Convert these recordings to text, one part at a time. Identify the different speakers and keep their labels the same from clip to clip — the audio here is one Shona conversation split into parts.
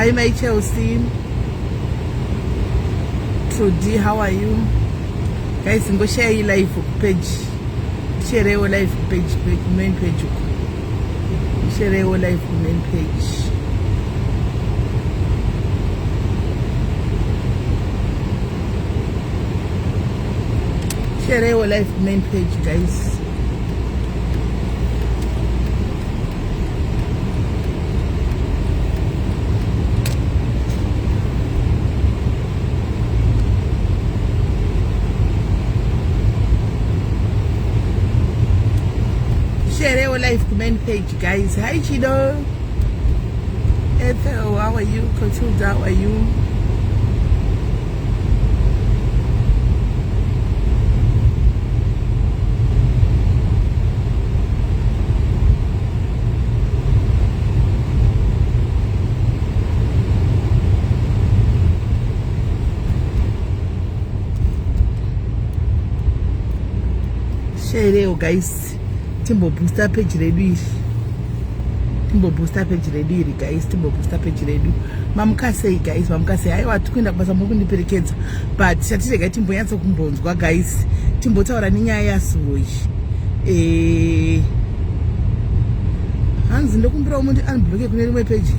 Speaker 1: Hi my Chelsea. Trudy, how are you? Guys, ngoshare live page. Share live page, main page. Share live main page. Share live main page, guys. Sharewo live kumain page, guys. Hi Chido. Ethel, how are you? Cotilda, how are you? Sharewo guys, timbobooster page redu iri, timbobooster page redu iri guys, timbobooster page redu. Mamuka sei guys? Mamuka sei? Aiwa, tikuenda kubasa, muri kundiperekedza, but chatiregai timbonyatsa kumbonzwa guys, timbotaura nenyaya yazuro iyi. Hanzi ndokumbirawo mundi unblock kune rimwe page.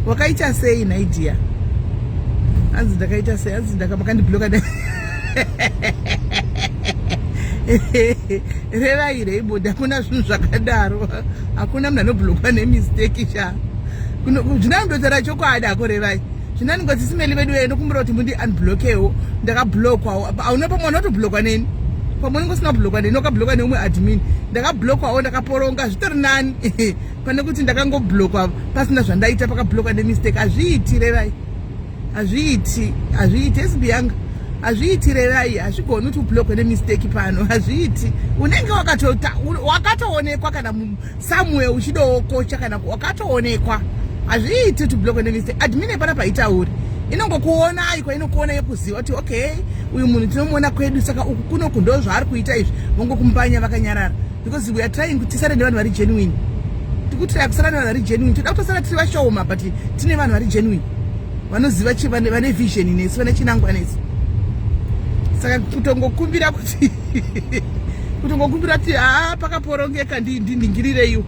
Speaker 1: Wakaita sei naidia? Hanzi ndakaita sei? Hanzi makandibloka. Revai reiboda, hakuna zvinhu zvakadaro, hakuna munhu anoblokwa nemistake sha. Zvinandotaura chokwadi hako Revai, zvinaningoti simeli vedu vee, ndokumbira kuti mundi unblockewo, ndakablokwawo. Auna pamwe unotoblokwa neni, pamwe unenge usina kublokwa neni, wakablokwa neumwe admin. Ndakablokwawo, ndakaporonga, zvitori nani pane kuti ndakangoblokwa pasina zvandaita. Pakablokwa nemistake hazviiti Revai, hazviiti, hazviiti. Esibi yanga hazviiti Revai, hazvigoni kuti ublokwe nemistake pano, hazviiti. Unenge wakatoonekwa kana somewhere uchidowokocha kana wakatoonekwa, hazviiti kuti ublokwe nemistake. Admin pana paitauri inongokuona, aikwa inokuona yekuziva kuti okay, uyu munhu tinomuona kwedu, saka uku kunoku ndo zvaari kuita izvi, vongokumbanya vakanyarara, because we are trying kuti tisare nevanhu vari genuine. Tikutraya kusara nevanhu vari genuine. Toda kutosara tiri vashoma, but tine vanhu vari genuine, vanoziva, vane vision nesu, vane chinangwa nesu. Saka kutongokumbira kuti haa, pakaporongeka, ndiningirireiwo,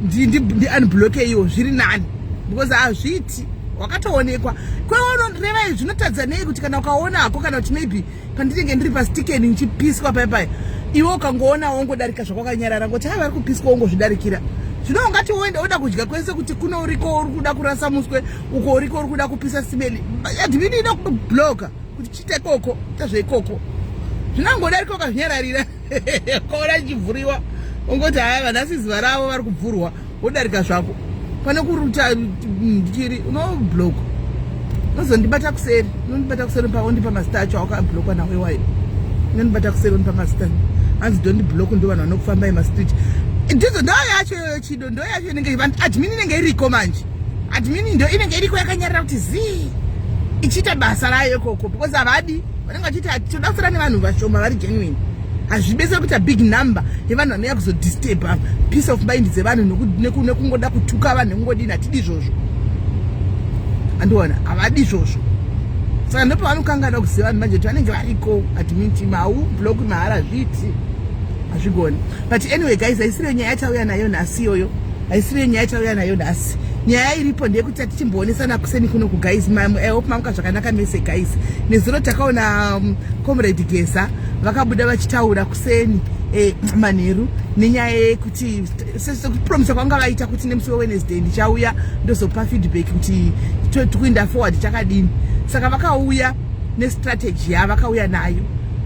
Speaker 1: ndiunblockeiwo, zviri nani, because hazviiti wakatoonekwa kweonorevai. Zvinotadza nei kuti kana ukaona hako, kana kuti maybe pandinenge ndiri pastikeni ndichipiswa paipai, iwe ukangoona wongodarika zvakwakanyarara, ngoti hai, vari kupiswa, wongozvidarikira. Zvino ungati uende oda kudya kwese kuti kuno uriko uri kuda kurasa muswe, uko uriko uri kuda kupisa simeli, admin ino kubloka kuti chiita ikoko, ita zveikoko. Zvinangodarika ukazvinyararira, ukaona chichivhuriwa ungoti haya, vanhasi zuva ravo vari kubvurwa, wodarika zvako, pane kuruta chiri unoblokwa. Unozondibata kuseri, unondibata kuseri, paondipa mazita acho awakablokwa nawo iwayo, unondibata kuseri, undipa mazita. Hanzi don't block, ndo vanhu vanokufambai mastreet. Ndizo ndo yacho iyoyo Chido, ndo yacho inenge admin inenge iriko manje. Admin ndo inenge iriko yakanyarara kuti zii, ichiita basa rayo ikoko, because havadi, vanenge vachiti toda kusara nevanhu vashoma vari genuine. Hazvibetseri kuita big number yevanhu vanouya kuzodisturba peace of mind dzevanhu nekungoda kutuka vanhu, nekungodini. Hatidi izvozvo, andiona, havadi izvozvo. Saka ndopavanokangana kuziva vanhu manje kuti vanenge variko admin team. Haublock mahara, zviiti, hazvigoni. But anyway guys, haisiriyo nyaya yatauya nayo nhasi iyoyo, haisiriyo nyaya yatauya nayo nhasi. Nyaya iripo ndeyekuti tatichimboonesana kuseni kuno kuguys. I hope mamuka zvakanaka mese guys. Nezuro takaona Comrade Geza vakabuda vachitaura kuseni, manheru, nenyaya yekuti sekupromisa kwanga vaita kuti nemusi weWednesday ndichauya ndozopa feedback kuti tikuenda forward chakadini. Saka vakauya nestrategy yavakauya nayo,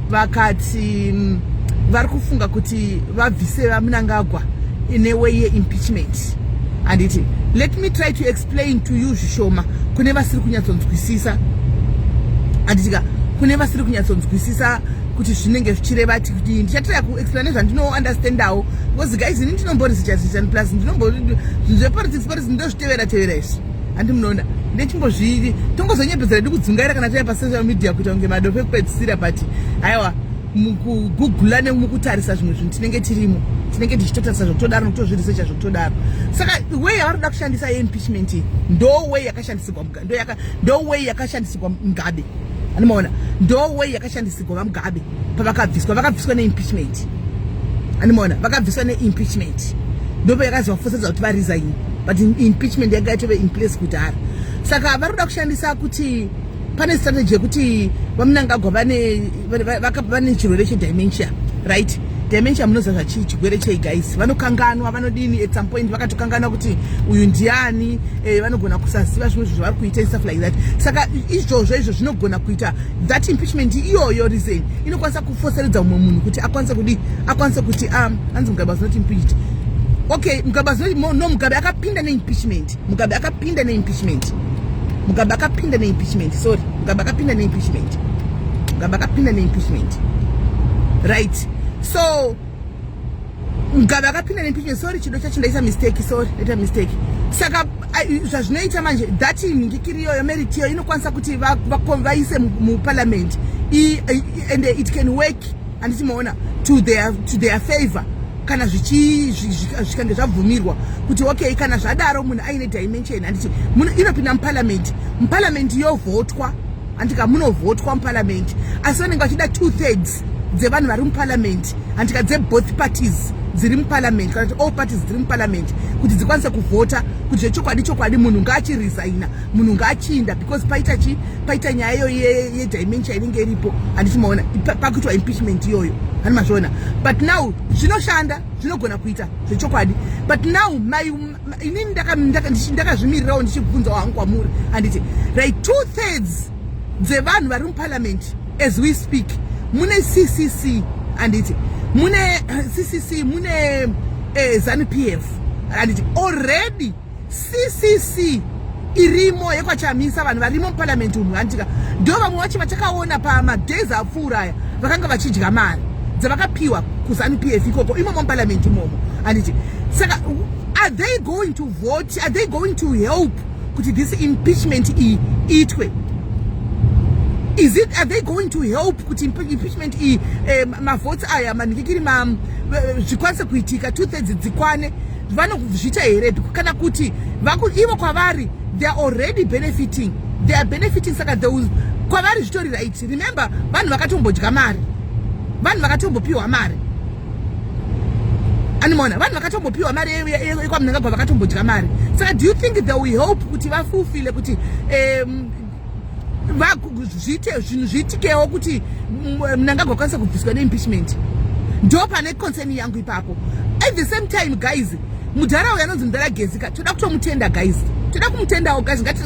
Speaker 1: vakati vari kufunga kuti vabvise vaMnangagwa in a way yeimpeachment, handiti? Let me try to explain to you zvishoma kune vasiri kunyatsonzwisisa, handitika? Kune vasiri kunyatsonzwisisa kuti zvinenge zvichireva kuti, ndichatraya kuexplain nezvandinounderstandawo, because guys, ini ndinomborizicha, plus ndinombo zvinhu zvepolitics, politics ndozvitevera tevera izvi, handi munoona ndechimbozviri tongozonyepedzera edu kudzungaira kana taya pasocial media kuita kunge madofo ekupedzisira, but haiwa. Mukugugula nemukutarisa zvimwe zvinhu tinenge tirimo, tinenge tichitotarisa zvekutodaro nekutozviresecha zvekutodaro. Saka way yavari kuda kushandisa yeimpeachment iyi ndo way yakashandisirwa, ndo way yakashandisirwa Mugabe, anomaona? Ndo way yakashandisirwa vaMugabe pavakabviswa. Vakabviswa neimpeachment, anomaona? Vakabviswa neimpeachment, ndopa yakazovafosedza kuti varesign, but impeachment yanga yatove in place kudhara. Saka vari kuda kushandisa kuti pane strategy yekuti vaMnangagwa vane chirwere chedementia, right? Dementia, munoziva zvachii? Chirwere chei, guys? Vanokanganwa, vanodini, at some point vakatokanganwa kuti uyu ndiani. Vanogona kusaziva zvimwe zvinhu zvavari kuita, stuff like that. Saka izvozvo izvo zvinogona kuita that impeachment iyoyo reason inokwanisa kufoseredza mumwe munhu kuti akwanise kudi, akwanise kuti anzi Mugabe was not impeached. Okay, Mugabe was not, no, Mugabe akapinda neimpeachment. Mugabe akapinda neimpeachment. Mugabe akapinda neimpeachment, sorry. Mugabe akapinda neimpeachment. Mugabe akapinda neimpeachment, right? So Mugabe akapinda neimpeachment. Sorry, chido chacho ndaisa mistake, sorry, ndaita mistake. Saka zvazvinoita manje, that nhingikiri iyoyo, merit iyoyo inokwanisa kuti vaise muparliament and it can work, handiti maona, to their favor kana zvikange zvabvumirwa kuti okay, kana zvadaro munhu aine dementia, handiti inopinda muparliament, muparliament yovhotwa, handika? Munovhotwa muparliament, asi vanenge vachida 2/3 dzevanhu vari muparliament, handika, dzeboth parties dziri muparliament, kana kuti all parties dziri muparliament, kuti dzikwanise kuvhota kuti zvechokwadi chokwadi munhu ngaachiresigna, munhu ngaachiinda, because paita chi paita nyaya iyoyo yedementia inenge iripo, handiti maona? Pakuitwa impeachment iyoyo, hani mazviona? But now zvinoshanda, zvinogona kuita zvechokwadi. But now inini ndakazvimirirawo ndichibvunzawo hangu kwamuri, handiti? Right, 2/3 dzevanhu vari muparliament as we speak, mune CCC, handiti? Mune CCC, mune ZANU PF, handiti? Already CCC irimo yekwaChamisa, vanhu varimo muparliament umu, handitika? Ndo vamwe vacho vatakaona pamadays apfuura aya vakanga vachidya mari dzavakapiwa kuZANU PF ikoko, imomo muparliament imomo, handiti? Saka are they going to vote? Are they going to help kuti this impeachment iyi itwe? Is it, are they going to help kuti impeachment iyi, mavotes aya, manhikikiri, zvikwanise kuitika, 2/3 dzikwane? Vanozviita here, kana kuti ivo kwavari they are already benefiting? They are benefiting, saka kwavari zvitori right. Remember, vanhu vakatombodya mari, vanhu vakatombopiwa mari, animona? Vanhu vakatombopiwa mari yekwaMnangagwa, vakatombodya mari. Saka do you think they will help kuti vafulfile kuti zviite zvinhu zviitikewo kuti Mnangagwa akwanise kubviswa neimpeachment? Ndo pane concern yangu ipapo. At the same time, guys, mudhara uyu anonzi mudhara Gezi ka, toda kutomutenda, guys, toda kumutendawo, guys. Ngati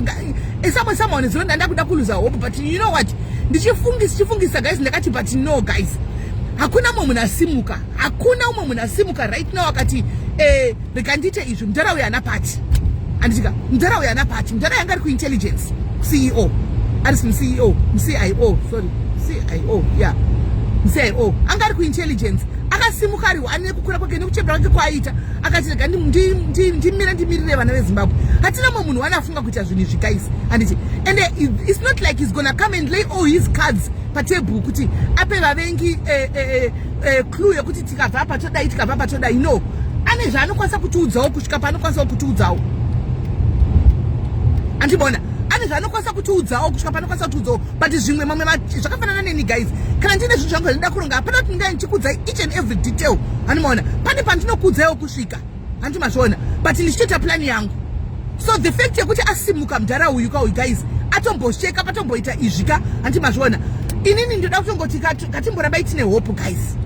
Speaker 1: someone zino ndanda kuda kuluza hope, but you know what, ndichifungisa, guys, ndakati, but no, guys, hakuna mumwe munhu asimuka, hakuna umwe munhu asimuka right now akati rega ndiite izvi. Mudhara uyu haana party, handitika? Mudhara uyu haana party. Mudhara yanga ari kuintelligence CEO, ari muCEO, muCIO, sorry, CIO, yeah, muCIO, anga ari kuintelligence. Akasimuka ari ane kukura kwake nekuchembera kwake kwaaita, akati rega ndimire, ndimirire vana veZimbabwe. Hatina mumwe munhu wanafunga kuita zvinhu izvi, guys, handiti? And it's not like he's gonna come and lay all his cards patable kuti ape vavengi clue yekuti tikabva apa todai, tikabva apa todai. No, ane zvaanokwanisa kutiudzawo kusvika paanokwanisawo kutiudzawo, andibona? Ane zvaanokwanisa kutiudzawo kusvika paanokwanisa kutiudzawo, but zvimwe mamwe zvakafanana neni, guys, kana ndine zvinhu zvangu zvandinoda kuronga, hapana kuti ndingai ndichikuudzai each and every detail, handimaona? Pane pandinokuudzaiwo kusvika, handi mazviona? But ndichitoita plani yangu. So the fact yekuti asimuka mudhara uyu ka uyu, guys, atombosheka, patomboita izvi ka, handi mazviona? Inini ndoda kutongoti ngatimborambai tine hope, guys.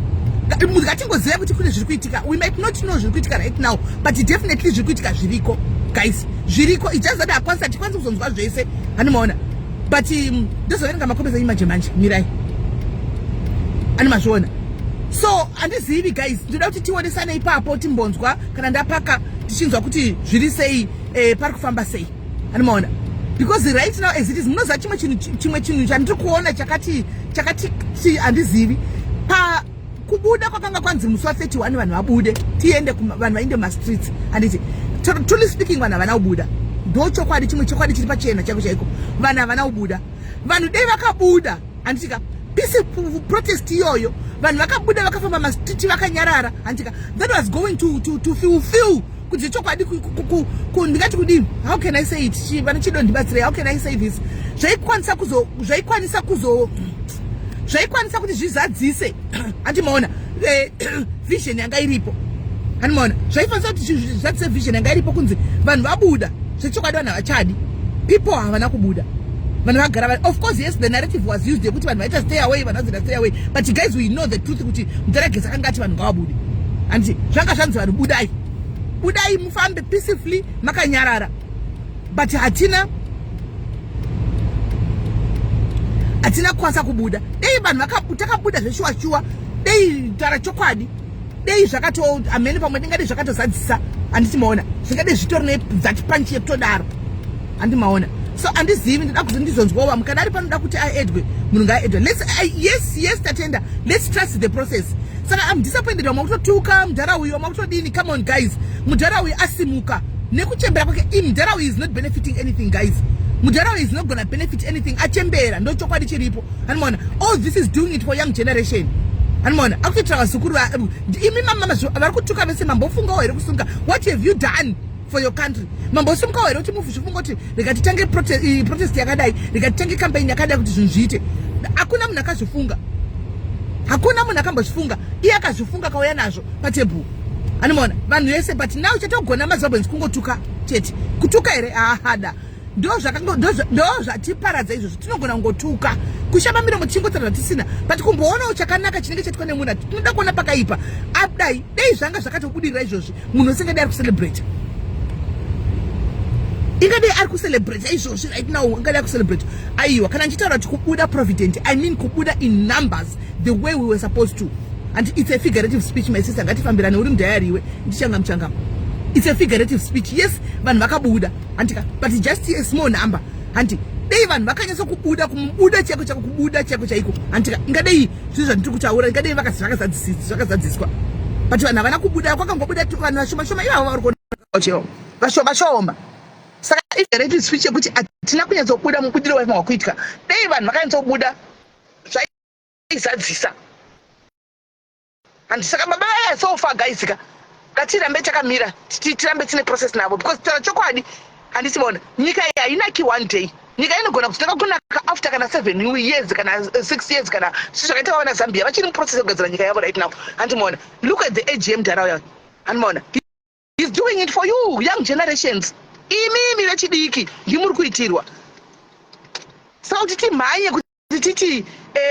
Speaker 1: Ngatingoziva kuti kune zviri kuitika. We might not know zviri kuitika right now, but definitely zviri kuitika zviriko, guys, zviriko. It's just that hakwanisi, hatikwanisi kuzonzwa zvese, handimaona? But ndozoverenga macomments enyu manje manje, mirai, ani mazviona? So handizivi, guys, ndoda kuti tionesane ipapo, timbonzwa kana ndapaka, tichinzwa kuti zviri sei, pari kufamba sei, handimaona? Because right now as it is, munoziva chimwe chinhu, chimwe chinhu chandiri kuona chakati handizivi, pa kubuda kwakanga kwanzi musi wa31 vanhu vabude, tiende, vanhu vainde mumastreets, handiti? Truly speaking, vanhu havana kubuda. Ndo chokwadi, chimwe chokwadi chiri pachena chaiko chaiko, vanhu havana kubuda. Vanhu dei vakabuda, handitika? Peaceful protest iyoyo, vanhu vakabuda vakafamba mastreet vakanyarara, handika? That was going to fulfill kuti chokwadi, ndingati kudini? How can I say it? Vane chido, ndibatsirei. How can I say this? Zvaikwanisa kuti zvizadzise, handimaona, vision yanga iripo, handimaona? Zvaifanisa kuti zvizadzise vision yanga iripo, kunzi vanhu vabuda zvechokwadi, vanhu havachadi. People havana kubuda, vanhu vagara. Of course, yes, the narrative was used yekuti vanhu vaita stay away, vanhu vazoita stay away, but guys, we know the truth kuti mudhara Geza akanga ati vanhu ngavabude, handiti? Zvanga zvanzi vanhu budai, budai mufambe peacefully makanyarara, but hatina kukwanisa kubuda. Dei vanhu takabuda zveshuwa shuwa, dei tara chokwadi, dei zvakato amene pamwe ndingadei zvakatozadzisa, handiti maona? Zvingadei zvitori nethat punch yekutodaro, handi maona? So handizivi, ndoda kuti ndizonzwawo vamwe. Kana ari panoda kuti aedwe, munhu ngaaedwe. Yes, tatenda. Let's trust the process. Saka am disappointed, vamwe kutotuka mudhara uyu, vamwe kutodini. Come on, guys, mudhara uyu asimuka nekuchembera kwake. Mudhara uyu is not benefiting anything, guys. Mudhara uyu is not gonna benefit anything. Achembera, ndo chokwadi chiripo, handimaona? All this is doing it for young generation, handimaona? Akutoitira vazukuru. Imi mama vari kutuka vese, mambofungawo here kusunga? What have you done for your country? Mambosimukawo here kuti muzvifunga kuti rega titange protest yakadai, rega titange campaign yakadai kuti zvinhu zviite? Hakuna munhu akazvifunga, hakuna munhu akambozvifunga. Iye akazvifunga, akauya nazvo patebhuru, anomaona vanhu vese. But now chatogona maZimbabweans kungotuka chete. Kutuka here? Ahada, ndo zvatiparadza izvozvo. Tinogona kungotuka, kushamba miromo tichingotaura zvatisina, but kumboonawo chakanaka chinenge chaitwa nemunhu, tinoda kuona pakaipa. Adai dei zvanga zvakatobudirira izvozvi, munhu usingadai ari kucelebrate, ingadai ari kucelebrate izvozvi right now, ingadai ari kucelebrate. Aiwa, kana ndichitaura kuti kubuda provident, I mean kubuda in numbers the way we were supposed to. And it's a figurative speech, my sister. Ngatifambirane, uri mudhayari iwe, ndichanga muchangama. It's a figurative speech. Yes, vanhu vakabuda, handika? But just a small number, handi? Dei vanhu vakanyatsa kubuda, kumubuda chaiko chaiko, kubuda chaiko chaiko, handika? Ingadei zvinhu zvandiri kutaura, ingadei zvakazadziswa, but vanhu havana kubuda. Kwakangobuda vanhu vashoma shoma ivavo vari kuona, vashoma shoma. Saka figurative speech yekuti hatina kunyatsobuda mubudiro waifanirwa kuitwa. Dei vanhu vakanyatsobuda, zvaizadzisa, handi? Saka baba vaya, so far, guys ka, ngatirambe takamira, tirambe tine process navo, because taura chokwadi, handiti maona, nyika iyi hainaki one day. Nyika inogona kuzotanga kunaka after kana 7 years, kana 6 years, kana zvakaita vana Zambia vachiri muprocess yekugadzira nyika yavo right now, handimaona? Look at the age yemudhara, handimaona? He's doing it for you young generations. Imimi vechidiki ndimuri kuitirwa. Saka kuti timhanye kuti titi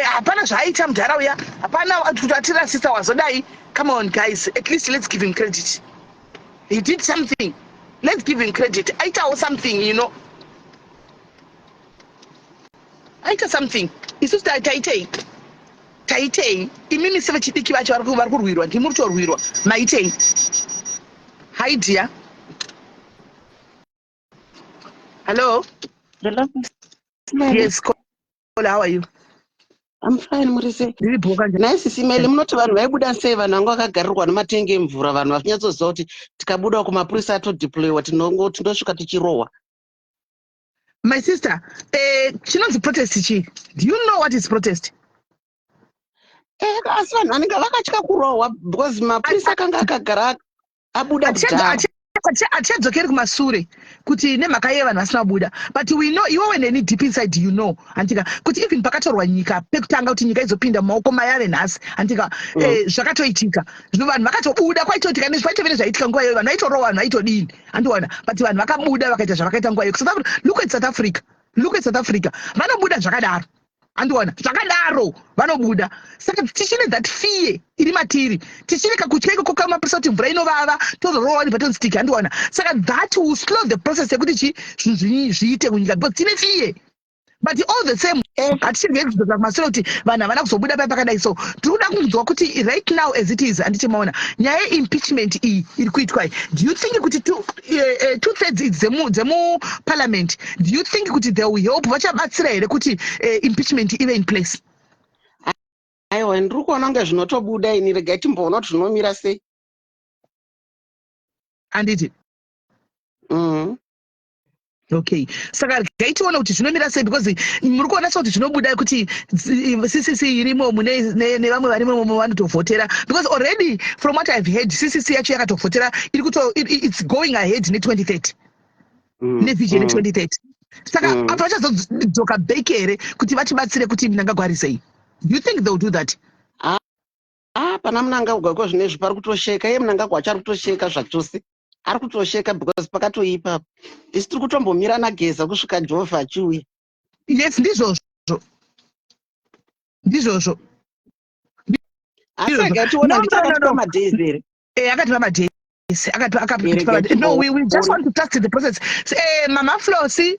Speaker 1: hapana zvaaita mudhara uya, hapana kuti atirasisa, wazodai, come on, guys, at least let's give him credit. He did something, let's give him credit. Aitawo something, aita something. Isusu taitei? Taitei? Imimi sevechidiki vacho vari kurwirwa, ndimuri kutorwirwa, maitei? Hi, dear, hello.
Speaker 2: Hello.
Speaker 1: Yes, Kola, how are you?
Speaker 2: I'm fine, muri sei?
Speaker 1: Ndiri bhoka.
Speaker 2: Nhai sisi Meli, munoti vanhu vaibuda sei? Vanhu vanga vakagarirwa nematengi emvura, vanhu vachinyatsoziva kuti tikabuda kumapurisa atodeployiwa, tindosvika tichirohwa.
Speaker 1: My sister, chinonzi protest chii? Do you know what is protest?
Speaker 2: Asi vanhu vanenge vakatya kurohwa because mapurisa akanga akagara abuda kudhara.
Speaker 1: Hatichadzokeri kumasure kuti nemhaka yeye vanhu vasina kubuda, but we know, iwewe neni, deep inside you know, handika, kuti even pakatorwa nyika pekutanga, kuti nyika izopinda mumaoko mayave nhasi, handika? Zvakatoitika zvino, vanhu vakatobuda. Kwaitoitika nezvaitove nezvaitika nguva iyoyo, vanhu vaitorohwa, vanhu vaitodini, handiwana? But vanhu vakabuda, vakaita zvavakaita nguva iyoyo. South Africa, look at South Africa, look at South Africa. Vanobuda zvakadaro, handiona? Zvakadaro vanobuda. Saka tichine that fear iri matiri, tichine kakutya ikoko kamapurisa kuti mvura inovava, tozorohwa nebaton stick, handiona? Saka that will slow the process yekuti chi zvinhu zviite kunyika, because tine fear. But all the same, hatichirege kudzoka kumasure kuti vanhu havana kuzobuda pai pakadai. So tiri kuda kunzwa kuti right now as it is, handiti maona nyaya yeimpeachment iyi iri kuitwa iyi, do you think kuti two thirds idzi dzemuparliament, do you think kuti they will help, vachabatsira here kuti impeachment ive in place?
Speaker 2: Aiwa, ndiri kuona kunge zvinotobuda ini. Regai timboona kuti zvinomira sei.
Speaker 1: Handiti?
Speaker 2: Mm.
Speaker 1: Okay, saka regai tione kuti zvinomira sei, because muri kuona sekuti zvinobuda kuti CCC irimo mune nevamwe varimo momo vanotovhotera, because already from what I've heard, CCC yacho yakatovhotera, iri kuto, it's going ahead ne2030 nevision 2030. Saka apa vachazodzoka back here kuti vatibatsire kuti Mnangagwa sei? Do you think they'll do that?
Speaker 2: Ah, pana Mnangagwa ko zvinezvi pari kutosheka. Iye Mnangagwa achari kutosheka zvachose, ari kutosheka because pakatoipa. Isu tiri kutombomira naGeza kusvika Jehovha achiuya.
Speaker 1: Yes, ndizvozvo, ndizvozvo.
Speaker 2: Asi regai tiona.
Speaker 1: No, no,
Speaker 2: Ndichakatipa
Speaker 1: no, no.
Speaker 2: madays here?
Speaker 1: Eh, akatipa madays.
Speaker 2: Regai
Speaker 1: No, we just
Speaker 2: timboona.
Speaker 1: want to trust the process. Mama Flosi,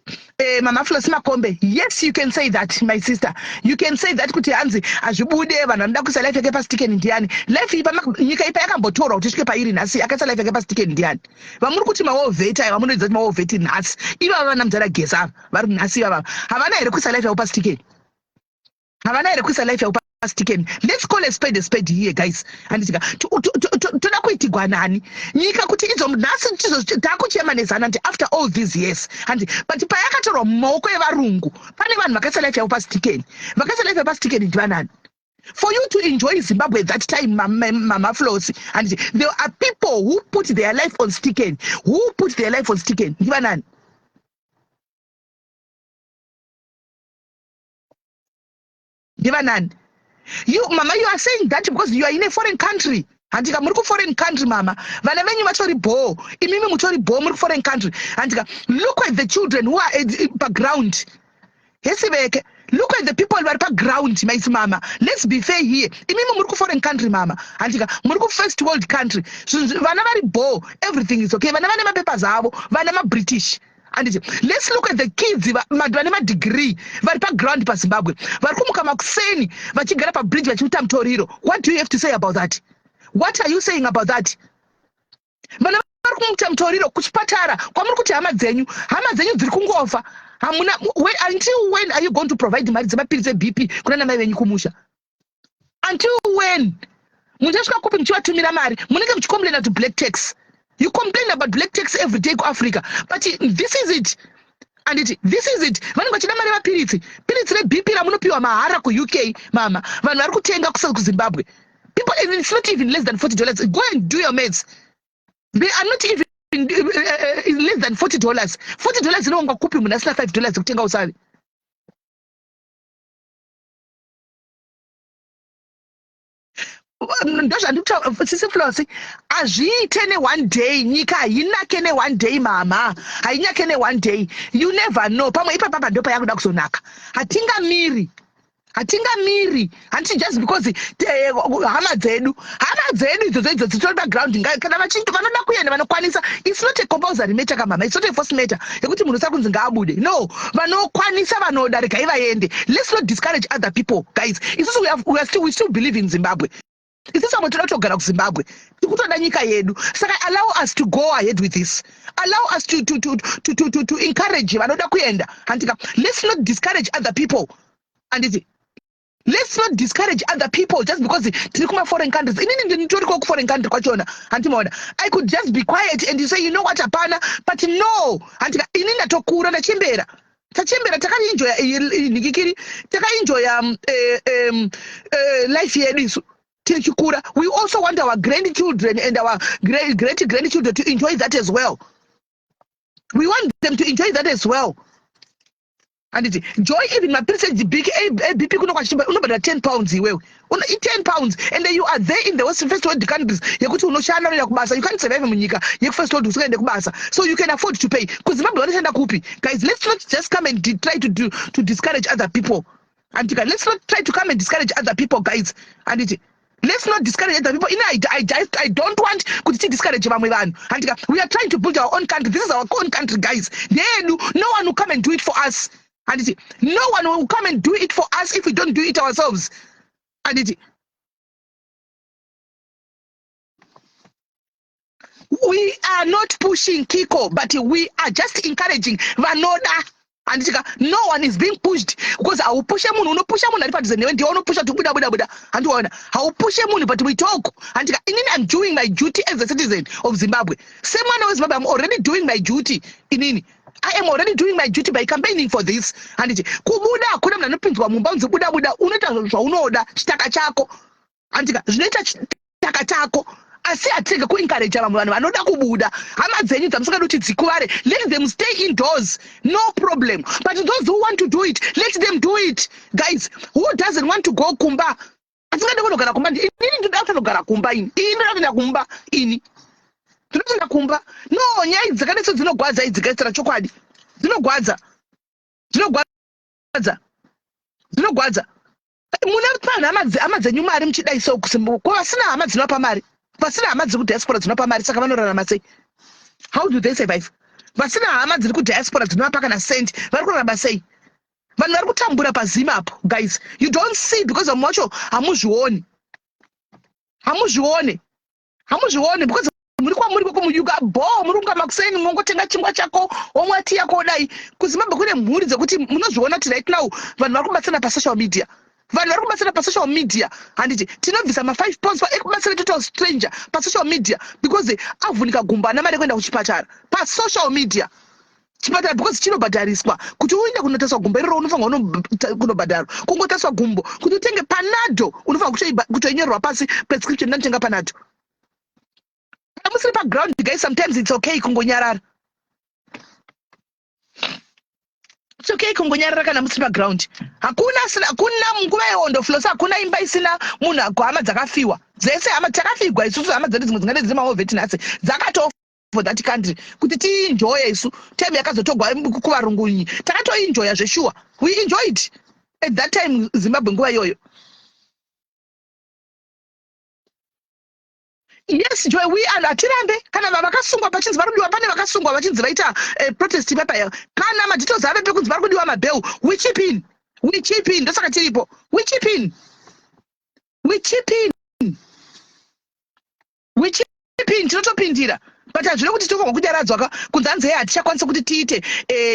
Speaker 1: Mama Flosi Makombe, yes, you can say that, my sister. You can say that kuti hanzi hazvibude, vanhu vanoda kuisa life yake pastike ndiani? Life ipa nyika ipa yakambotorwa kuti isvike pairi nhasi, akaisa life yake pastike ndiani? Vamuri kuti mawar vet aya, vamunoidza kuti mawar vet nhasi, ivava vana mudhara Geza ava vari nhasi ivava, havana here kuisa life yavo pastike? Havana here kuisa life yavo pastikeni? Let's call a spade a spade here, guys. Handitika toda kuitigwa nani nyika kuti idzo nhasi tizo takuchema nezana nti after all these years, handi? But payakatorwa mumaoko evarungu, pane vanhu vakaisa life yavo pastikeni. Vakaisa life yavo pastikeni ndivanani? For you to enjoy Zimbabwe at that time, Mama Flosi, and there are people who put their life on sticken. Who put their life on sticken ndivanani? Ndivanani? You, mama, you are saying that because you are in a foreign country. Handika muri kuforeign country, mama. Vana venyu vatori bho, imimi mutori bho, muri kuforeign country. Handika look at the children who are paground hesiveke. Look at the people vari paground, maisi mama. Let's be fair here. Imimi muri kuforeign country, mama. Handika muri kufirst world country. Vana vari bho, everything is okay, vana vane mapapers avo, vana maBritish. Anditi let's look at the kids vane madegree vari paground paZimbabwe, vari kumuka makuseni vachigara pabridge vachiuta mutoriro. What do you have to say about that? What are you saying about that? Vana vari kumuta mutoriro kuchipatara kwamuri kuti hama dzenyu, hama dzenyu dziri kungofa. Hamuna. Until when are you going to provide mari dzemapirisi eBP kuna namai venyu kumusha? Until when? Muchasvika kupi muchivatumira mari? Munenge muchicomplaina to black tax. You complain about black tax every day kuAfrica, but this is it. Anditi this is it? Vanenge vachida mari yemapiritsi, piritsi reBP ramunopiwa mahara kuUK, mama. Vanhu vari kutenga kuZimbabwe, people, and it's not even less than $40. Go and do your maths. They are not even less than $40. $40 inowangwa kupi munhu asina $5 ekutenga usavi? Ndozvandikutaura, sisi Flosi. Hazviite neone day. Nyika hainake neone day, mama, hainake neone day. You never know, pamwe ipapapa ndo payakuda kuzonaka. Hatingamiri, hatingamiri. Handiti just because hama dzedu, hama dzedu idzodzo idzo dzitori paground, kana vachinti vanoda kuenda, vanokwanisa. It's not a compulsory matter kamama, it's not a force matter yekuti munhu usakunzi ngaabude. No, vanokwanisa, vanoda, regai vaende. Let's not discourage other people, guys. Isusu we still believe in Zimbabwe. Isusu vamwe toda kutogara kuZimbabwe, tikutoda nyika yedu. Saka allow us to go ahead with this. Allow us to encourage vanoda kuenda. Handika let's not discourage other people. Anditi let's not discourage other people just because tiri kuma-foreign countries. Inini ndinitoriko kuforeign country kwachona, handimaona? I could just be quiet and you say, "You know what, hapana." But no, handika ini ndatokura, ndachembera, tachembera, takaenjoya nhikikiri, takaenjoya life yedu isu tichikura. We also want our grandchildren and our great great grandchildren to enjoy that as well. We want them to enjoy that as well. Handiti joy, even mapirisi eBP kuno kwachimba unobhadhara £10 iwewe. I-£10, and you are there in the west, first world countries yekuti unoshanda, unoenda kubasa. You can't survive munyika yekufirst world usingaende kubasa, so you can afford to pay. KuZimbabwe vanoshanda kupi? Guys, let's not just come and try to discourage other people. Andika let's not try to come and discourage other people, guys. Anditi let's not discourage other people. Ine I don't want kuti tidiscourage vamwe vanhu. Andika we are trying to build our own country. This is our own country, guys, ndeyedu. No one will come and do it for us. Anditi no one will come and do it for us if we don't do it ourselves. Anditi we are not pushing Kiko, but we are just encouraging vanoda. Handitika no one is being pushed, because haupushe munhu. Unopusha munhu ari padhuze newe, ndiwe unopusha kuti buda, buda, buda. Handiwaona? Haupushe munhu, but we talk. Handika inini I'm doing my duty as a citizen of Zimbabwe. Semwana weZimbabwe, I'm already doing my duty inini. I am already doing my duty by campaigning for this. Handiti kubuda hakuna munhu anopinzwa mumba unzi buda buda, unoita zvaunoda, chitaka chako. Handika zvinoita chitaka chako, asi hatirege kuencourage vamwe vanhu vanoda kubuda. Hama dzenyu dzamusingadi kuti dzikuvare, let them stay indoors, no problem. But those who want to do it, let them do it. Guys, who doesn't want to go kumba? Asingade kunogara kumba, inini ndoda kutonogara kumba. Ini ndoda kuenda kumba, ini ndoda kuenda kumba. No, nyaya idzi dzakadai dzinogwadza idzi, gaisira chokwadi, dzinogwadza, dzinogwadza, dzinogwadza. Munapa hama dzenyu mari muchidai so, ko vasina hama dzinopa mari, vasina hama dziri kudiaspora dzinopa mari, saka vanorarama sei? How do they survive? Vasina hama dziri kudiaspora dzinovapa kana cent, vari kurarama sei? Vanhu vari kutambura pazima apo, guys. You don't see because vamwe vacho hamuzvioni, hamuzvione, hamuzvione because muri kwamuri kwekumuyuka bo, muri kunga makuseni mongotenga chingwa chako, womwa tii yako. Dai kuZimbabwe kune mhuri dzekuti munozviona kuti right now vanhu vari kubatsirana pasocial media, vanhu vari kubatsira pasocial media. Handiti tinobvisa ma5 pounds ekubatsira total stranger pasocial media because avhunika gumbo, ana mari ekuenda kuchipatara pasocial media? Chipatara, because chinobhadhariswa kuti uinde kunotaswa gumbo iroro, unofanirwa kunobhadharwa kungotaswa gumbo. Kuti utenge Panado, unofanirwa kutoinyorerwa pasi prescription, nanotenga Panado. Kana musiri paground, guys, sometimes it's okay kungonyarara. It's okay kungonyarara kana musiri paground. Hakuna hakuna nguva yehondo, Flosa, hakuna imba isina munhu hama dzakafiwa. Dzese hama takafigwa isusu, hama dzedu dzimwe dzingadai dziri maovheti nhasi dzakatofa for that country kuti tienjoye isu. Time yakazotogwa kuvarungu iyi, takatoenjoya zveshuwa. We enjoyed at that time, Zimbabwe nguva iyoyo. Yes, Joy, we are, hatirambe. Kana vakasungwa pachinzi vari kudiwa, pane vakasungwa vachinzi vaita protest ipapa, kana madetails ave pekunzi vari kudiwa mabail, we chip in, we chip in. Ndosaka tiripo. We chip in, we chip in, we chip in. Tinotopindira, but hazvina kuti tinofanirwa kunyaradzwa ka kunzi hanzi hei, hatichakwanisa kuti tiite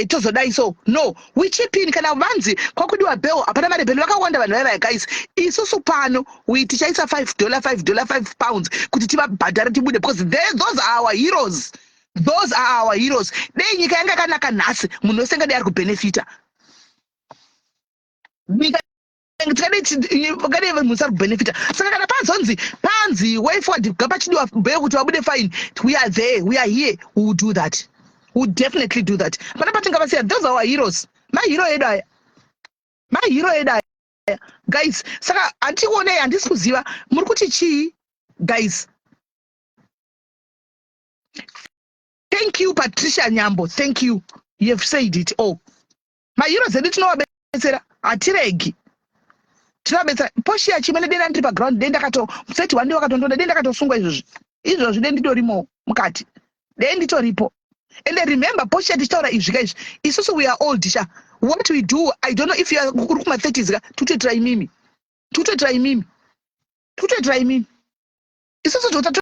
Speaker 1: tozodai. So no, we chip in. Kana vanzi kwakudiwa bail, hapana mari bail, vakawanda vanhu vaivaya. Guys, isusu pano we tichaisa $5, $5, £5 kuti tivabhadhare tibude, because those are our heroes, those are our heroes. Dei nyika yanga yakanaka nhasi, munhu wese ngadei ari kubhenefita. Nyika tikadei munhu ari kubhenefita. Saka kana pazonzi panzi way forward, ngapachidiwa bail kuti vabude, fine, we are there, we are here, we will do that, we will definitely do that. Pana patingavasiya. Those are our heroes, mahero edu aya, mahero edu aya, guys. Saka handionei, handisi kuziva muri kuti chii, guys. Thank you, Patricia Nyambo, thank you, you have said it all. Maheroes edu tinovabetsera, hatiregi, tinovabetsera. Poshia chimene, denda ndiri paground, dei ndakato 31 ndi vakatondonda, dei ndakatosungwa izvozvi, izvozvi dei nditorimo mukati, dei nditoripo. And remember, Poshia, tichitaura izvi ka izvi, isusu we are old sha. What we do, I don't know if you are uri kuma30s ka, tikutoitira imimi, tikutoitira imimi, tikutoitira imimi. Isusu tota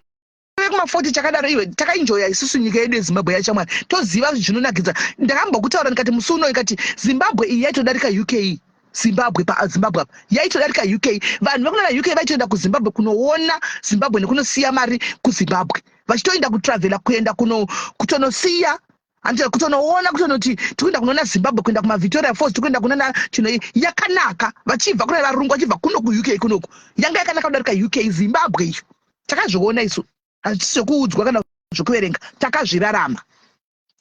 Speaker 1: kuma40 chakadaro, iwe, takaenjoya isusu nyika yedu yeZimbabwe yachamwari, toziva zvinonakidza. Ndakambokutaura ndikati musi uno, ndikati Zimbabwe iyi yaitodarika UK. Zimbabwe, paZimbabwe apa yaitodarika UK. Vanhu vekunana UK vaitoenda kuZimbabwe kunoona Zimbabwe nekunosiya mari kuZimbabwe, vachitoenda kutravhela kuenda kuno kutonosiya, handiti, kutonoona, kutonoti tikuenda kunoona Zimbabwe, kuenda kumaVictoria Falls, tikuenda kunana chino yakanaka, vachibva kuna varungu, vachibva kuno kuUK kunoku. Yanga yakanaka kudarika UK, Zimbabwe iyo. Takazviona isu, hazvisi zvekuudzwa kana zvekuverenga, takazvirarama,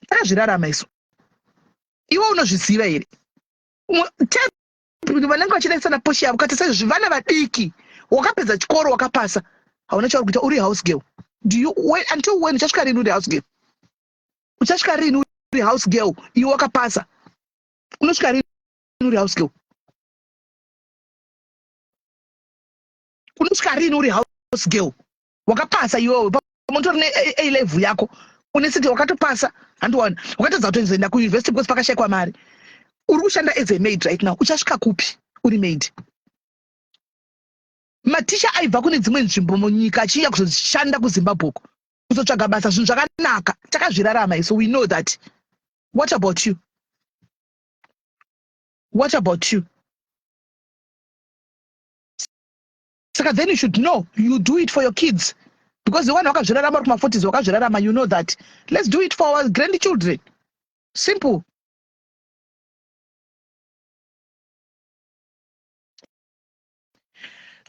Speaker 1: takazvirarama isu. Iwe unozviziva here? Vanenge vachidaisana poshi yavo kati sezvi vana vadiki, wakapedza chikoro, wakapasa, hauna chauri kuita, uri house girl. Do you wait until when? Uchasvika rini uri house girl? Uchasvika rini uri house girl? Iwe wakapasa, unosvika rini uri house girl? Unosvika rini uri house girl? Wakapasa iwewe, pamutori ne-A level yako, une siti, wakatopasa, handiwana, wakatadza kutozoenda kuuniversity because pakashayikwa mari. Uri kushanda as a maid right now. Uchasvika kupi uri maid? Maticha aibva kune dzimwe nzvimbo munyika achiuya kuzoshanda kuZimbabwe uko, kuzotsvaga basa. Zvinhu zvakanaka, takazvirarama isu, we know that. What about you? What about you? Saka then you should know you do it for your kids, because the one wakazvirarama uri kuma40s, wakazvirarama, you know that. Let's do it for our grandchildren. Simple.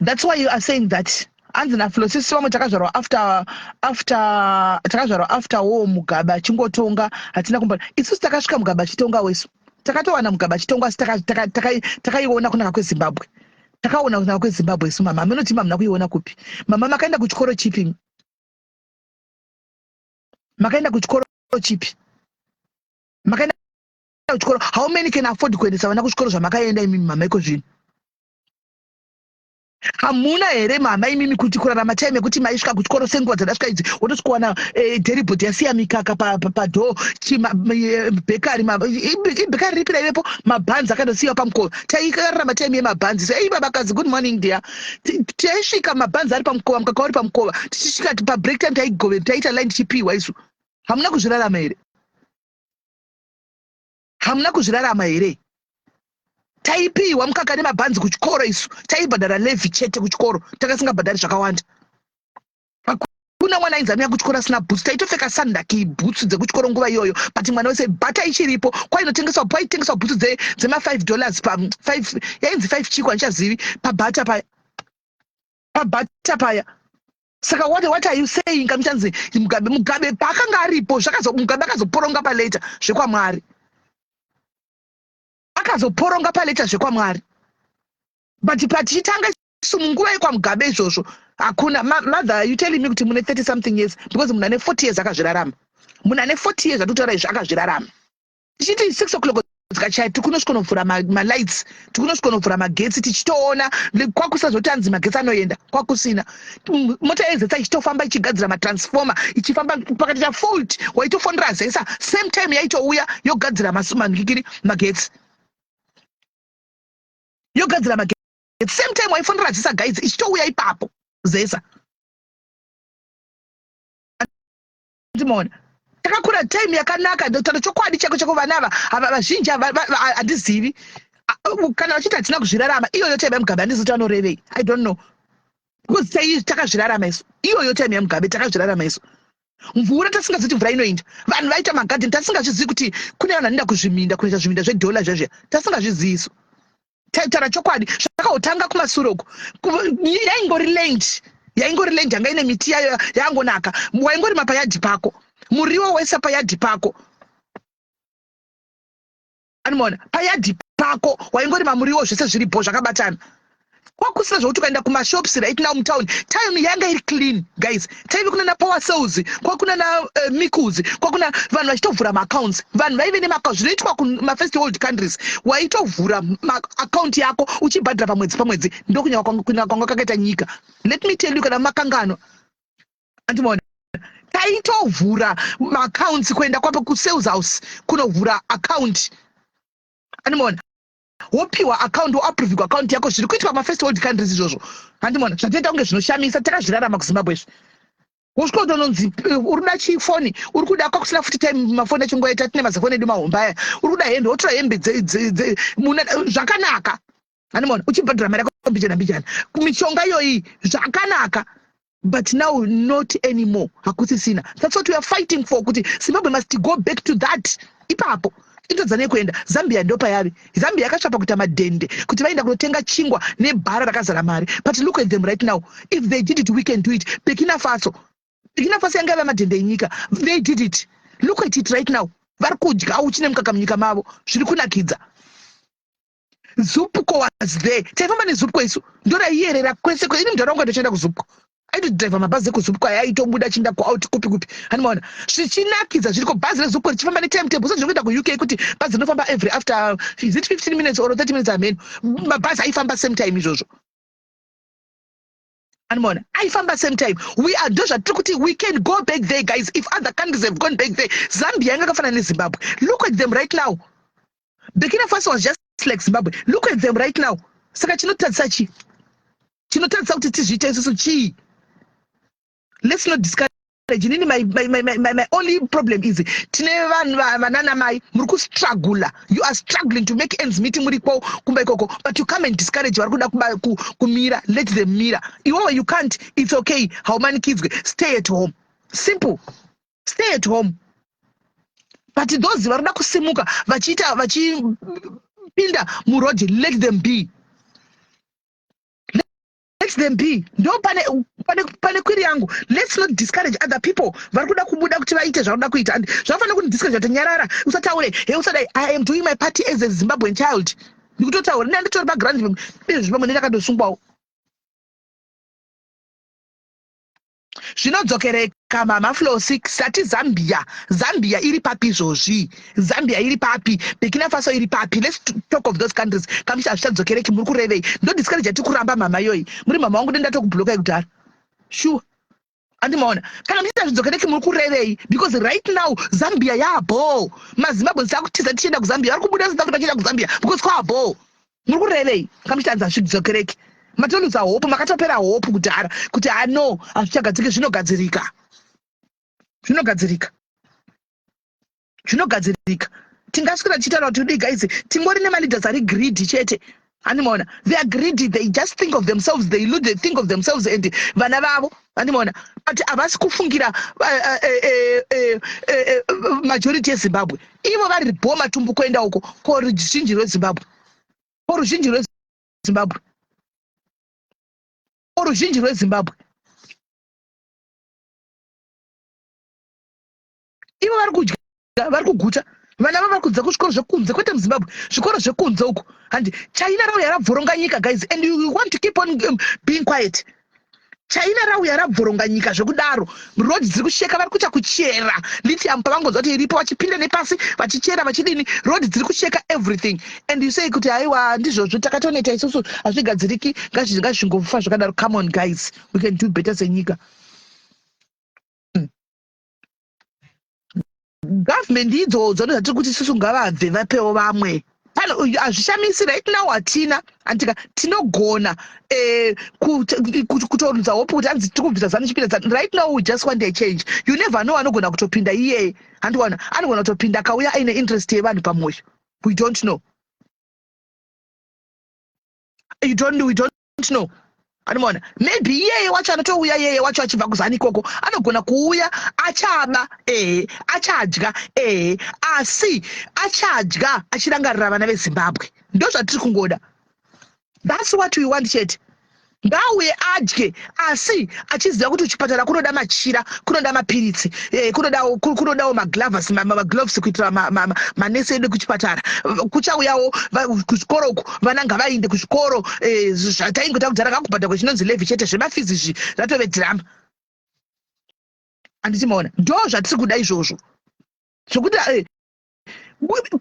Speaker 1: That's why you are saying that hanzi naflosisi vamwe takazvarwa after after takazvarwa after war Mugabe achingotonga hatina kumba isusu takasvika Mugabe achitonga wesu takatowana Mugabe achitonga asi takaiona kunaka kweZimbabwe takaona kunaka kweZimbabwe isu mama munoti mamuna kuiona kupi mama makaenda kuchikoro chipi makaenda kuchikoro chipi makaenda kuchikoro how many can afford kuendesa vana kuchikoro zvamakaenda imimi mama iko zvino Hamuna here mhamha imimi kuti kurarama time yekuti maisvika kuchikoro senguva dzadasvika idzi wotosvikowana eh, deribot yasiya mikaka padoor bhekari ibhekari ripi raivepo mabhanzi akandosiyiwa pamukova taikararama time yemabhanzi so ei babakadzi good morning dear taisvika mabhanzi ari pamukova mukaka uri pamukova tichisvika pabreak time taigove taiita line tichipiwa isu hamuna kuzvirarama here Hamuna kuzvirarama here? Taipiwa mukaka nemabhanzi kuchikoro isu taibhadhara levy chete kuchikoro takasingabhadhari zvakawanda. Hakuna mwana ainzi anouya kuchikoro asina bhutsu taitopfeka sandaki bhutsu dzekuchikoro nguva iyoyo but mwana wese bhata ichiripo kwainotengeswa kwaitengeswa bhutsu dzema 5 dollars pa 5 yainzi 5 chiko handichazivi pabhata paya pabhata paya saka what, what are you saying kamuchanzi mugabe mugabe paakanga aripo zvakazo mugabe akazoporonga paleta zvekwamwari akazoporonga paleta zvekwamwari but patichitanga isu munguva yekwamugabe izvozvo hakuna mother you telling me kuti mune 30 something years because munhu ane 40 years akazvirarama munhu ane 40 years atokutaura izvi akazvirarama tichiti 6 o'clock dzikachaya tikunosvikonovhura malights tikunosvikonovhura magetsi tichitoona kwakusazoti anzi magetsi anoenda kwakusina mota yezetsa ichitofamba ichigadzira matransformer ichifamba pakati chafault waitofonera zesa same time yaitouya yogadzira manhikiri magetsi yogadzira magetsi same time waifonera zesa guys ichitouya ipapo zesa Ndimoona takakura time yakanaka ndotaura chokwadi chako chako vana ava ava vazhinji handizivi kana vachiti hatina kuzvirarama iyoyo time yamugabe handizivi kuti vanorevei i don't know because tai takazvirarama isu iyoyo time yamugabe takazvirarama isu mvura tasingazivi kuti mvura inoinda vanhu vaita magadheni tasingazvizivi kuti kune vanhu vanoenda kuzviminda kunoita zviminda zvedhola zvezviya tasingazvizivi isu taitaura chokwadi zvakahotanga kumasure uku yaingori land yaingori land yanga ine miti yayo yangonaka waingorima payadhi pako muriwo wese payadhi pako anomaona payadhi pako waingorima muriwo zvese zviripo zvakabatana kwakusina zvekuti ukaenda kumashops right now mutown time yanga iri clean guys taive kunana power sales kwakunana uh, eh, micles kwakuna vanhu vachitovhura maaccounts vanhu vaive nemaaccounts zvinoitwa kumafirst world countries waitovhura maaccount yako uchibhadhara pamwedzi pamwedzi ndokunyaka kwanga kakaita nyika let me tell you kana makanganwa andimaona taitovhura maaccounts kuenda kwapo kusales house kunovhura account andimaona wopiwa account woaprovigwa account yako zviri kuitwa mafirst world countries izvozvo handimona zvatoita kunge zvinoshamisa takazvirarama kuzimbabwe izvi wosvika kutononzi eh, uri kuda chifoni uri kuda kwakusina futi time mafoni acho nguva yeta tine mazafoni edu mahombe aya uri kuda hembe wotora hembe zvakanaka handimona uchibhadhara mari yako mbijana mbijana mishonga iyoyi zvakanaka but now not anymore hakusisina that's what we are fighting for kuti zimbabwe must go back to that ipapo itodza nekuenda zambia ndopayave zambia yakatsvapa kuita madhende kuti vaenda kunotenga chingwa nebhara rakazara mari but look at them right now if they did it we can do it burkina faso burkina faso yanga yava madhende enyika they did it look at it right now vari kudya uchi nemukaka munyika mavo zviri kunakidza Zupco was there. Taifamba neZupco isu. Ndoraiyerera kwese kwese. Ini mudhara wangu aitoshanda kuZupco. Aitodriver mabhazi ekuZupco aya aitobuda achienda kuout kupi kupi. Handimaona. Zvichinakidza zviriko bhazi reZupco richifamba netimetable. So zvinokuita kuUK kuti bhazi rinofamba every after is it 15 minutes or 30 minutes hameno. Mabhazi aifamba same time izvozvo. Animoona aifamba same time we are ndo zvatiri kuti we can go back there guys if other countries have gone back there Zambia yanga yakafanana neZimbabwe look at them right now Burkina Faso was just like Zimbabwe look at them right now saka chinotadzisa chii chinotadzisa kuti tizviite isusu chii let's not discuss inini my, my, my, my, my only problem is tine vanhu vanana mai muri kustrugula you are struggling to make ends meet muri ko kumba ikoko but you come and discourage vari kuda kumira let them mira iwewe you can't it's okay haumanikidzwe stay at home simple stay at home But those vari kuda kusimuka vachiita vachipinda muroad, let them be, let them be. Ndo pane kwiri yangu. Let's not discourage other people vari kuda kubuda kuti vaite zvavari kuda kuita. And zvavafanira kuti discourage kuti nyarara, usataure, he, usadai. I am doing my party as a Zimbabwean child. Ndikutotaura ine anditori paground izvi, pamwe ndakatosungwawo. Zvinodzokereka, mama Flosi. Sati Zambia, Zambia iri papi izvozvi? Zambia iri papi? Burkina Faso iri papi? Let's talk of those countries. Kamuchi hazvichadzokereki, muri kurevei? Ndo discourage yati kuramba mama iyoyi. Muri mama wangu, dendatokublokai kudhara, sure. Andimaona kana muchiita zvidzokereki, muri kurevei? Because right now Zambia yabo, maZimbabwe takutiza tichienda kuZambia, vari kubuda South Africa tichienda kuZambia because kwabo. Muri kurevei kamuchitanzi hazvidzokereki? Matoluza hope, makatopera hope kudhara kuti ano hazvichagadziriki. Zvinogadzirika, zvinogadzirika, zvinogadzirika. Tingaswera tichitaura kuti udii, guys? Tingori nemaleaders ari greedy chete. Andimaona, they are greedy. They just think of themselves. They look, they think of themselves and vana vavo. Andimaona, but havasi kufungira majority yeZimbabwe. Ivo vari bo matumbu kuenda uko. Ko ruzhinji rweZimbabwe? Ko ruzhinji rweZimbabwe? Ko ruzhinji rweZimbabwe? Ivo vari kudya, vari kuguta, vana vava kudzidza kuzvikoro zvekunze, kwete muZimbabwe, zvikoro zvekunze uko. Handi China rauya rabvoronga nyika, guys, and you want to keep on being quiet. China rauya rabvoronga nyika zvekudaro. Road dziri kusheka, vari kuita kuchera lithium. Pavangonzwa kuti iripo, vachipinda nepasi vachichera, vachidini. Road dziri kusheka, everything, and you say kuti haiwa, ndizvozvo, takatoneta isusu, hazvigadziriki, ngazvingofa zvakadaro. Come on, guys, we can do better senyika. Government idzodzo ndozvatiri kuti isusu ngavabve, vapewo vamwe. Pano hazvishamisi, right now hatina andika tinogona kutorudza hope kuti hanzi tiri kubvisa ZANU chipinda. Right now we just want a change. You never know, anogona kutopinda iyeye. Handiwana, anogona kutopinda akauya aine interest yevanhu pamwoyo. We don't know. You don't, we don't know. Anomaona, maybe iyeye wacho anotouya, iyeye wacho achibva kuZANU ikoko, anogona kuuya achaba, ehe, achadya, ehe, asi achadya achirangarira vana veZimbabwe. Ndo zvatiri kungoda. That's what we want chete. Ngauye adye, asi achiziva kuti kuchipatara kunoda machira, kunoda mapiritsi, kunodawo magloves, magloves kuitira manesi edu kuchipatara. Kuchauyawo kuzvikoro uku, vana ngavainde kuzvikoro. Zvataingota kudhara, ngakubhadharwa chinonzi levy chete. Zvemafees izvi zvatove drama. Handiti maona? Ndo zvatiri kuda izvozvo, zvokuti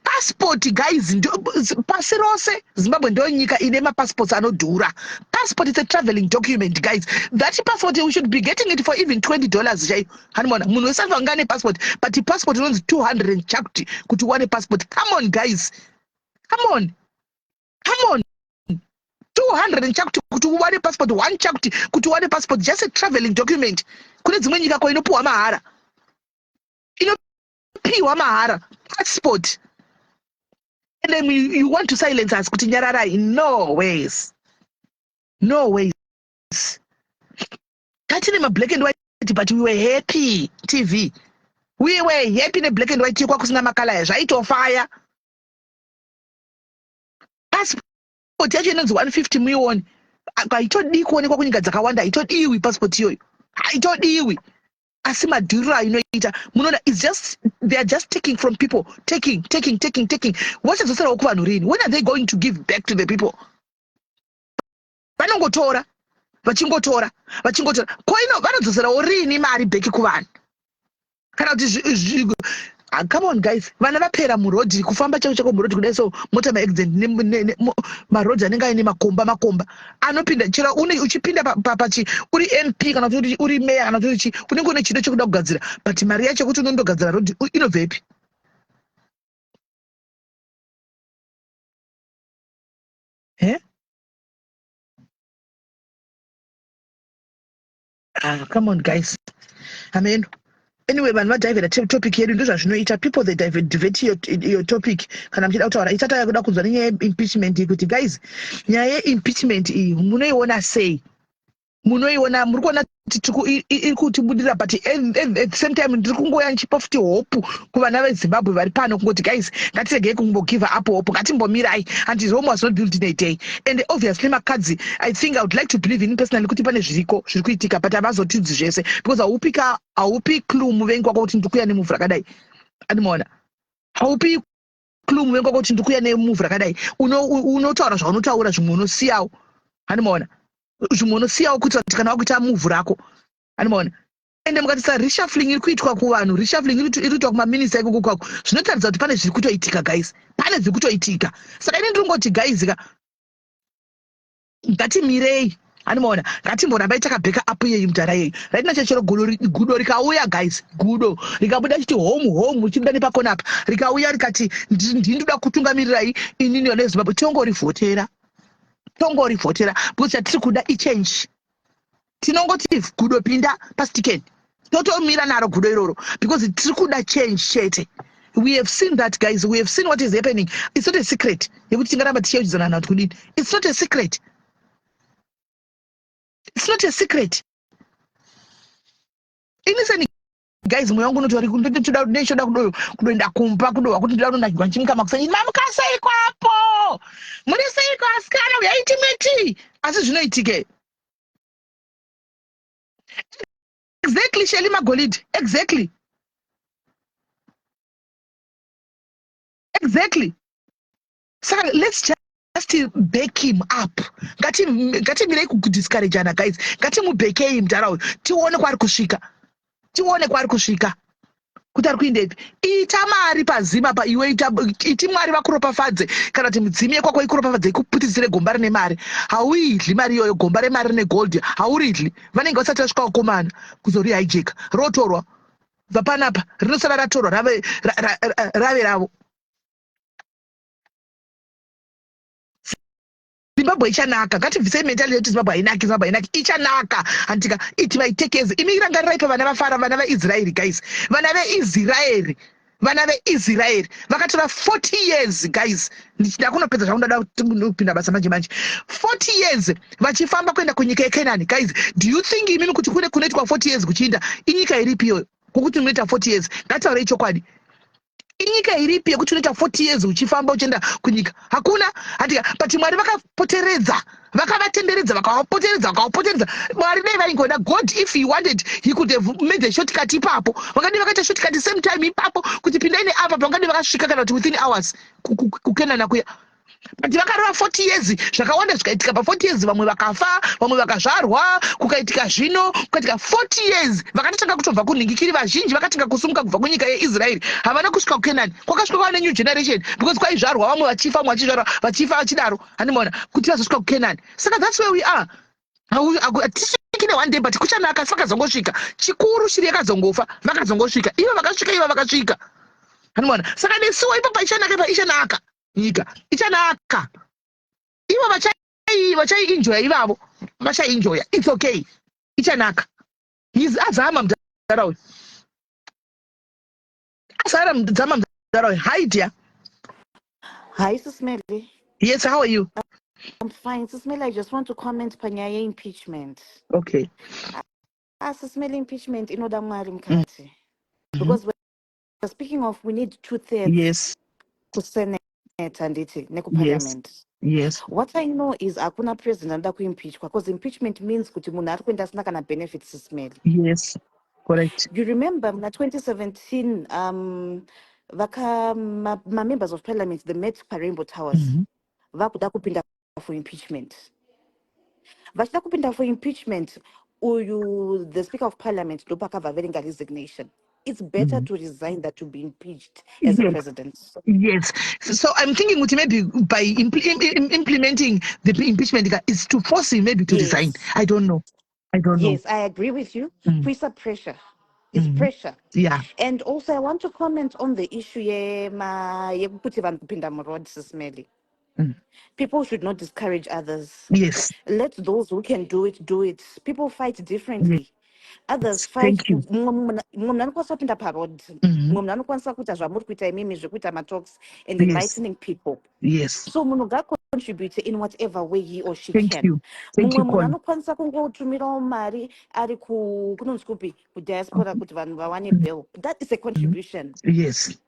Speaker 1: passport, guys, pasi rose Zimbabwe ndo nyika ine mapassports anodhura. Passport is a traveling document, guys. That passport, we should be getting it for even $20 chaiyo. Hanimona munhu wese anofanira ane passport, but passport inonzi 200 and chakuti kuti uwane passport. Come on, guys, come on, come on. 200 and chakuti kuti uwane passport, one chakuti kuti uwane passport, just a traveling document. Kune dzimwe nyika ko inopiwa mahara, inopiwa mahara passport. And then you want to silence us kuti nyararai. No ways, no ways. Tatine mablack and white, but we were happy. TV, we were happy neblack and white. Kwakusina makalaya, zvaitofaya. Passport yacho inonzi 150 muione, haitodii kuonekwa kunyika dzakawanda. Haitodiwi passport iyoyo, haitodiwi, asi madhuriro ainoita, munoona, it's just they are just taking from people, taking, taking, taking, taking. Vachadzoserawo kuvanhu rini? When are they going to give back to the people? Vanongotora, vachingotora, vachingotora. Koino vanodzoserawo rini mari back kuvanhu? Kana kuti, ah, come on, guys, vana vapera murodhi. Kufamba chako chako murodhi kudai so, mota maaccident, marodhi anenge aine makomba, makomba anopinda chero uchipinda pachi uri MP kana kuti uri meya kana kuti chi, unenge une chido chekuda kugadzira, but mari yacho kuti unondogadzira rodhi inobvepi? He, ah, come on, guys. Ameno. Anyway, vanhu vadhivheta topic yedu. Ndozvazvinoita. People, they divert your topic kana muchida kutaura. Isati kuda kunzwa nenyaya yeimpeachment iyi kuti, guys, nyaya yeimpeachment iyi munoiona sei? Munoiona, muri kuona kuti iri kutibudira, but at the same time ndiri kungoya ndichipa futi hope kuvana veZimbabwe vari pano, kungoti guys, ngatiregei kumbogive up hope, ngatimbomirai. And Rome was not built in a day. And obviously Makhadzi, I think, I would like to believe in personally kuti pane zviriko zviri kuitika, but havazotidzi zvese because haupi ka, haupi clue muvengi wako kuti ndikuya nemove rakadai. Andimaona, haupi clue muvengi wako kuti ndikuya nemove rakadai. Unotaura zvaunotaura, zvimwe unosiyawo. Handimaona, zvimwe unosiyawo kuitira kuti kana wakuita move rako. Handimaona, ende mukatisa reshuffling iri kuitwa kuvanhu, reshuffling iri kuitwa kumaminista ikoko kwako, zvinotaridza kuti pane zviri kutoitika guys, pane zviri kutoitika. Saka ini ndiri ngoti guys ka, ngatimirei. Handimaona, ngatimborambai takabheka apo iyeyi mudhara iyeyi. Right now chero gudo rikauya guys, gudo rikabuda chiti home home, richibuda nepakona apa, rikauya rikati ndinoda kutungamirirai inini vana veZimbabwe, tongorivhotera, tongorivhotera, because chatiri kuda ichange. Tinongoti gudo pinda pastikeni, totomira naro gudo iroro, because tiri kuda change chete. We have seen that guys, we have seen what is happening. It's not a secret yekuti tingaramba tichiyeuchidzana kuti kudini. It's not a secret, it's not a secret. Iniseni guys, mweya wangu unotori nechoda kudoenda kumba, kudohwa kuti ndoda kunonakirwa ndichimuka makuseni, mamuka seiko apo, muri seiko asikana, uyai timwe tii. Asi zvinoitike exactly. Sheli Magolidi, exactly. Saka let's just back him up. Ngatimirei kudiscouragana guys, ngatimubhekei mudhara uyu, tione kwaari kusvika, tione kwaari kusvika, kuti ari kuindepi. Ita mari pazima pa iwe, ita, iti Mwari vakuropafadze, kana kuti mudzimu yekwako ikuropafadze, ikuputitsire gomba rine mari. Hauidli mari iyoyo, gomba remari rine gold hauridli. Vanenge vasati vasvika vakomana kuzorihijeka, rotorwa bva panapa, rinosara ratorwa, rave ravo. Zimbabwe ichanaka. Ngatibvisei mentality yekuti Zimbabwe hainaki, Zimbabwe hainaki. Ichanaka, handika? Iti vaitekeze imi, rangarirai pavana vafara, vana vaIsraeri guys, vana veIsraeri, vana veIsraeri vakatora 40 years guys. Ndakunopedza zvangu, ndada kupinda basa manje manje. 40 years vachifamba kuenda kunyika yeKenani guys. Do you think imimi kuti kune kunoitwa 40 years kuchiinda? Inyika iripi iyoyo kwokuti munoita 40 years? Ngataurei chokwadi, inyika iripi yekuti unoita 40 years uchifamba uchienda kunyika? Hakuna, handika? But Mwari vakapoteredza, vakavatenderedza, vakavapoteredza, vakavapoteredza. Mwari dai vaingoda, God, if he wanted, he could have made a shortcut ipapo. Vakadii vakaita shortcut same time ipapo kuti pindai neapa? Pavangadi vakasvika kana kuti within hours kuKenana kuya. But vakarova 40 years, zvakawanda zvikaitika pa40 years. Vamwe vakafa, vamwe vakazvarwa, kukaitika zvino, kukaitika 40 years. Vakatotanga kutobva kunhingikiri, vazhinji vakatanga kusumuka kubva kunyika yeIsraeri, havana kusvika kuKenani. Kwakasvika kwava nenew generation because kwaizvarwa vamwe vachifa, vamwe vachizvarwa, vachifa, vachidaro. Handimaona kuti vazosvika kuKenani. Saka that's where we are. Hatisviki neone day, but kuchanaka. Asi vakazongosvika chikuru, shiri yakazongofa, vakazongosvika ivo, vakasvika ivo, vakasvika. Handimaona, saka nesuwo ipapo ichanaka, ipa ichanaka, nyika ichanaka. Ivo vachaienjoya, ivavo vachaienjoya. It's okay, ichanaka. He's azama mudhara uyu, azara zama mudhara uyu. Hi dear.
Speaker 3: Hi, Sis Melly.
Speaker 1: Yes, how are you?
Speaker 3: I'm fine. Sis Melly, I just want to comment panyaya impeachment.
Speaker 1: Okay.
Speaker 3: Ah, Sis Melly, impeachment inoda Mwari mukati. Because we're speaking of, we need two-thirds kusenate, handiti, nekuparliament. What I know is hakuna president anoda kuimpeachwa, because impeachment means kuti munhu ari kuenda asina kana benefits, Sis Melly.
Speaker 1: Yes, correct.
Speaker 3: You remember muna 2017 vaka ma members of parliament, they met paRainbow Towers, vakuda kupinda for impeachment. Vachida kupinda for impeachment, uyu the Speaker of Parliament ndopakabva verenga resignation. It's better to resign than to be impeached as a president.
Speaker 1: Yes, so I'm thinking kuti maybe by implementing the impeachment is to force him maybe to resign. I don't know, I don't know.
Speaker 3: Yes, I agree with you. Kuisa pressure, it's pressure. And also I want to comment on the issue yema yekuti vanhu kupinda muroad, Sis Melly. People should not discourage others. Let those who can do it do it. People fight differently. Others fight.
Speaker 1: Thank you.
Speaker 3: Mumwe munhu anokwanisa kupinda paroad, mumwe munhu anokwanisa kuita zvamuri kuita imimi, zvekuita matalks and enlightening people. So munhu ngaacontribute in whatever way he or she
Speaker 1: Thank
Speaker 3: can.
Speaker 1: you. Thank
Speaker 3: Mumwe
Speaker 1: you,
Speaker 3: munhu
Speaker 1: Con.
Speaker 3: anokwanisa kungotumirawo mari ari kunonzi kupi, kudiaspora, kuti vanhu vawane bail. That is a contribution. It's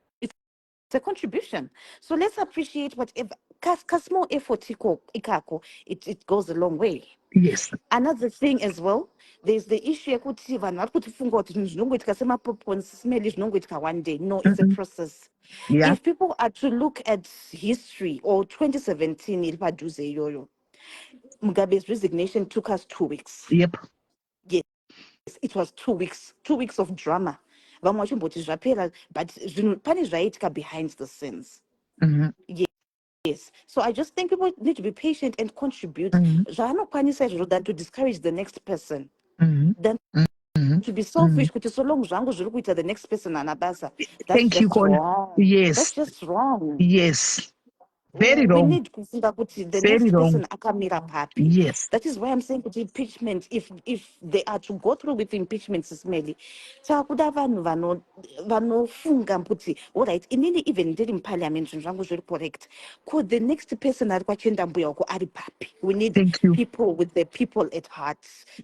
Speaker 3: a contribution. So let's appreciate whatever ka small effort ikako, it goes a long way. Another thing as well, there's the issue yekuti vanhu vari kutifunga kuti zvinhu zvinongoitika semapopcorn smell, zvinongoitika one day. No, it's a process. If people are to look at history or 2017 iri padhuze iyoyo, Mugabe's resignation took us 2 weeks. Yes, it was 2 weeks, 2 weeks of drama. Vamwe vachimboti zvapera, but zvinhu pane zvaiitika behind the scenes. Yes, so I just think people need to be patient and contribute zvaanokwanisa izvozvo than to discourage the next person, than to be selfish kuti so long zvangu zviri kuita, the next person haana basa. That's
Speaker 1: Thank you,
Speaker 3: just
Speaker 1: Con.
Speaker 3: wrong. That's just wrong.
Speaker 1: Yes, very
Speaker 3: We
Speaker 1: wrong.
Speaker 3: need kufunga kuti the
Speaker 1: Very
Speaker 3: next
Speaker 1: wrong.
Speaker 3: person akamira papi. That is why I'm saying kuti impeachment, if they are to go through with impeachment, Sis Melly, takuda vanhu vanofunga kuti alright, inini even ndiri muparliament, zvinhu zvangu zviri correct, ko the next person ari kwachienda mbuya uko ari papi? We need
Speaker 1: Thank you.
Speaker 3: People with the people at heart.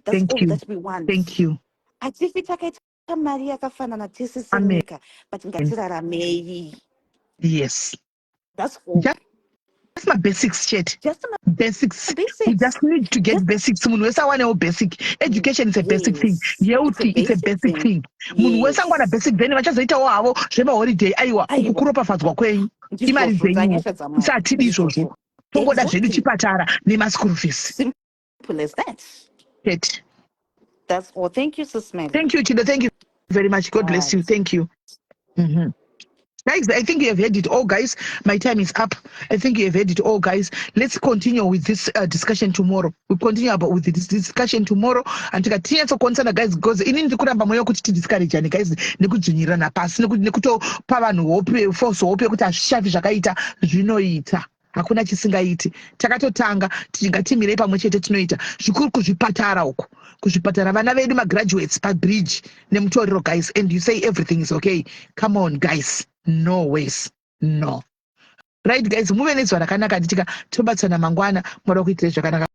Speaker 3: That's
Speaker 1: Thank
Speaker 3: all
Speaker 1: you.
Speaker 3: that we want.
Speaker 1: Thank you.
Speaker 3: Hatifi takaita mari yakafanana tese
Speaker 1: Amen.
Speaker 3: senyika, but ngatiraramei. That's all.
Speaker 1: Just mabasics chete.
Speaker 3: Just
Speaker 1: Basics. We
Speaker 3: basics.
Speaker 1: Just need to get basics. Munhu wese awanewo basic education is a basic thing.
Speaker 3: Yes, it's
Speaker 1: Health,
Speaker 3: a
Speaker 1: it's a
Speaker 3: basic
Speaker 1: basic
Speaker 3: thing.
Speaker 1: thing. Munhu wese angowana basic, then vachazoitawo havo zvemaholiday. Aiwa, uku
Speaker 3: Aiwa.
Speaker 1: Kuropafadzwa kwenyu, imari
Speaker 3: Ndizvozvo,
Speaker 1: dzenyuwo.
Speaker 3: dzanyasha dzaMwari.
Speaker 1: Tisatidi izvozvo.
Speaker 3: Ndizvozvo.
Speaker 1: Tongoda zvedu chipatara nemaschool fees.
Speaker 3: Simple as that.
Speaker 1: Chete.
Speaker 3: That's all. Thank you, Sis Melly.
Speaker 1: Thank you, Chido. Thank you very much. God
Speaker 3: All
Speaker 1: bless you.
Speaker 3: right.
Speaker 1: Thank you. Guys, I think you have heard it all, guys. My time is up. I think you have heard it all, guys. Let's continue with this discussion tomorrow. We continue about with this discussion tomorrow. And tikatinyatsokonisana, guys, because inini ndiri kuramba mweya wekuti tidiscouragane, guys, nekudzvinyirana pasi, nekutopa vanhu hope, false hope yekuti hazvichafi zvakaita. Zvinoita, hakuna chisingaiti. Takatotanga, ngatimirei pamwe chete. Tinoita zvikuru kuzvipatara uku, kuzvipatara, vana vedu magraduates pabridge nemutoriro, guys, and you say everything is okay. Come on, guys, no ways, no. Right, guys, muve nezuva rakanaka. Nditika tobatsana mangwana. Mwari wakuitirai zvakanaka.